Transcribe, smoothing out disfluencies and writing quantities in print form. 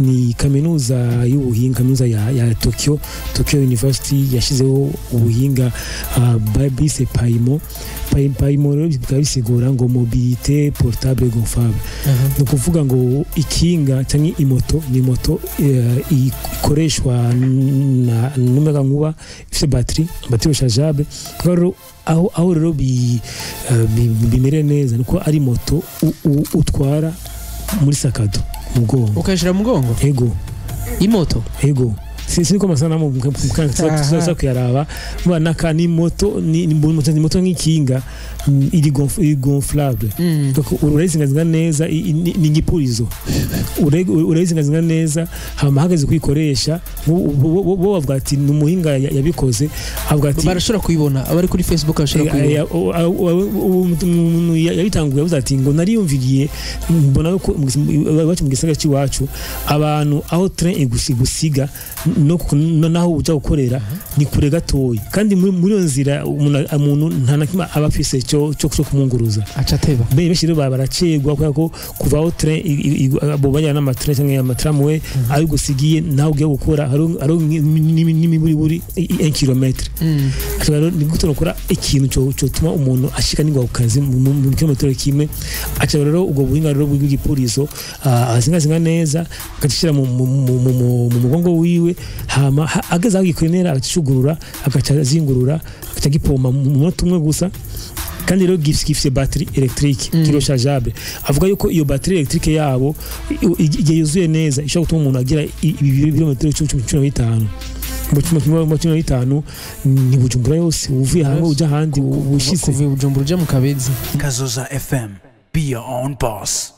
Ni kaminuza y'ubuhinga, kaminuza ya Tokyo, Tokyo University, yashyizeho ubuhinga bise PAYMO. PAYMO rero bikaba bisigura ngo mobilité portable gonflable. Ni ukuvuga ngo ikinga cyangwa imoto, ni moto ikoreshwa n'umuyagankuba, ifite batterie, batterie rechargeable. Rero aho rero bimere neza nuko ari moto utwara muri sac à dos, mu mugongo. Ukayishira mu mugongo? Ego. Imoto? Ego. Si ko amasanamu tuza kuyaraba naka ni moto, ni moto nk'ikinga, iri gonflable. Donc urayizingazinga neza, ni igipurizo, urayizingazinga neza, hama hageze kuyikoresha bo bavuga ati ni umuhinga yabikoze, avuga ati Barashobora kuyibona, abari kuri Facebook barashobora kuyibona. Umuntu yabitanguye yavuze ati ngo nariyumviriye mbona ko iwacu mu gisagara cy'iwacu abantu aho train igusiga no naho uja gukorera ni kure gatoyi, kandi muri iyo nzira umuntu nta na kimwe aba afise cyo kumunguruza. Aca ateba. Benshi rero baracegwa kubera ko kuva aho train abo bajyana n'amatrain cyangwa amatramway ayo gusigiye naho ugiye gukora hari n'imiburiburi 1 kilomètre. Rero ni gute nokora ikintu cyo tuma umuntu ashika n'ingwa ku kazi mu kilometero kimwe? Aca rero ubwo buhinga rero bw'igipurizo, azingazinga neza, akagishyira mu mugongo wiwe, hama ageze aho gikenera agacugurura, agaca azingurura, agaca gipompa mu munota umwe gusa. Kandi rero gifise batterie électrique rechargeable. Avuga yuko iyo batterie électrique yabo igihe yuzuye neza ishobora gutuma umuntu agira ibirometero 15. Mu 15 ni Bujumbura yose, uvuye hamwe uja ahandi ushitse. Kuva i Bujumbura uja mu Kabezi. Kazoza FM. Be your own boss.